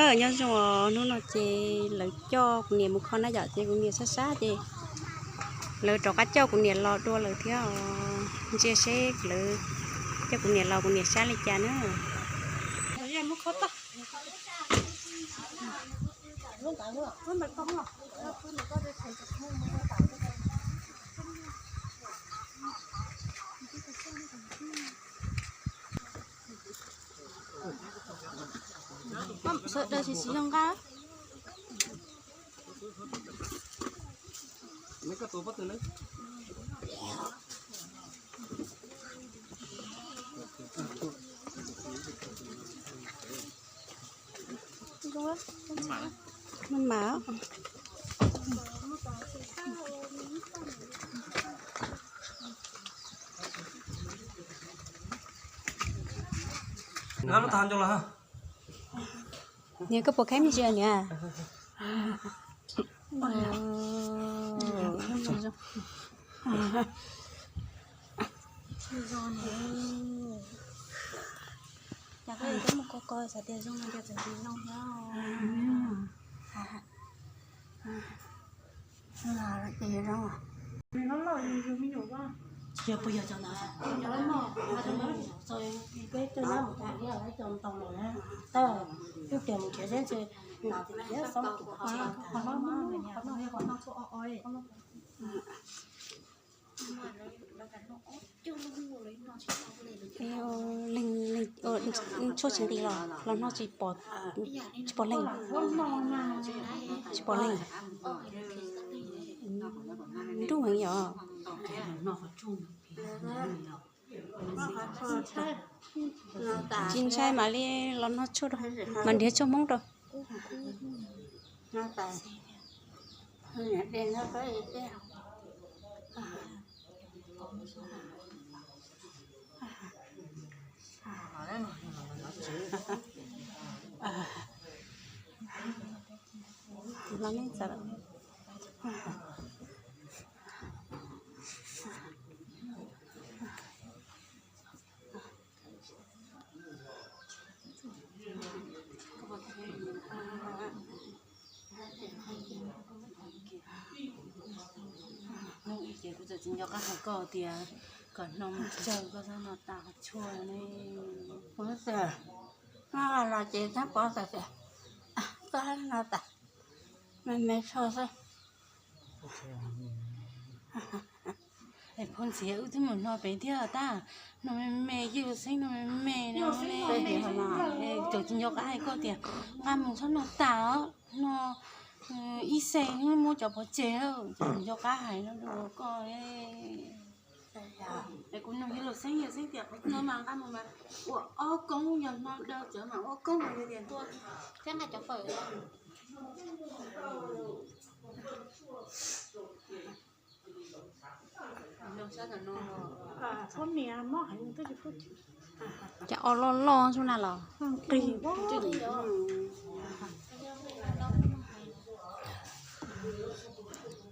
Nyob zoo, hnub no ces lawv coj kuv niam mus kho na yom, ces kuv niam sab sab ces lawv rov qab coj kuv niam los dua lawm thiab os. Ntsia seb lawv coj kuv niam los kuv niam sab li cas na. Sawv daws tsis tsis zoo nqa. Maj mam. Niam, koj puas khaib me ntsis niam? Cas koj yuav tuaj mus ko ko xav tias zoo no cas txawm tsis zoo thiab. Tsis yog puas yog cov ntawd, peb coj nyab mus tag thiab cov ntoo los na, tub tias mus khiav xwb ntshe nas tias khiav xob tus qhov no, qhov no, qhov no, qhov no. Leeg, leeg, tshuaj tsis nqis los, los no tsis pom, tsis pom leeg, tsis pom leeg. Nruj heev yom. Tsis ntshai mam li los noj tshuaj rau, mam nrhiav tshuaj Hmoob rau. Hnub ib ces kuv txawm tsis nco qab hais koj tias kom hno mus tsawg koj txhob no tas qhov tshuaj ne. Kuv txawm no los ces txhob pov txawm tias koj no tas me me tshuaj xwb. Es phooj ntxhais wb twb mus hno pem thiab tab no me me, yij xeeb no me me no ne. Txawm tsis nco qab hais koj tias nqa mus txhob no tas os, no ib xees muab cov pov tseg, txawm tsis nco qab hais no rau koj. Es kuv nug yawg Laus Xeeb, yawg Xeeb tias qhov no mas nqa mus mas ua ob koob, yog hno daw tsawv mas ua ob koob mas yog tias ntua thiab nqa cov fawm. Cas o loj loj xwb na los.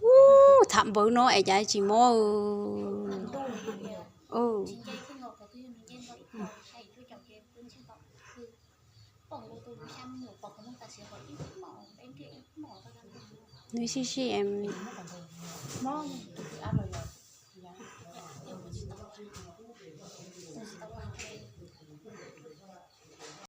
Ub, tham npawv no es cas tsis mob. Nws sib sib em.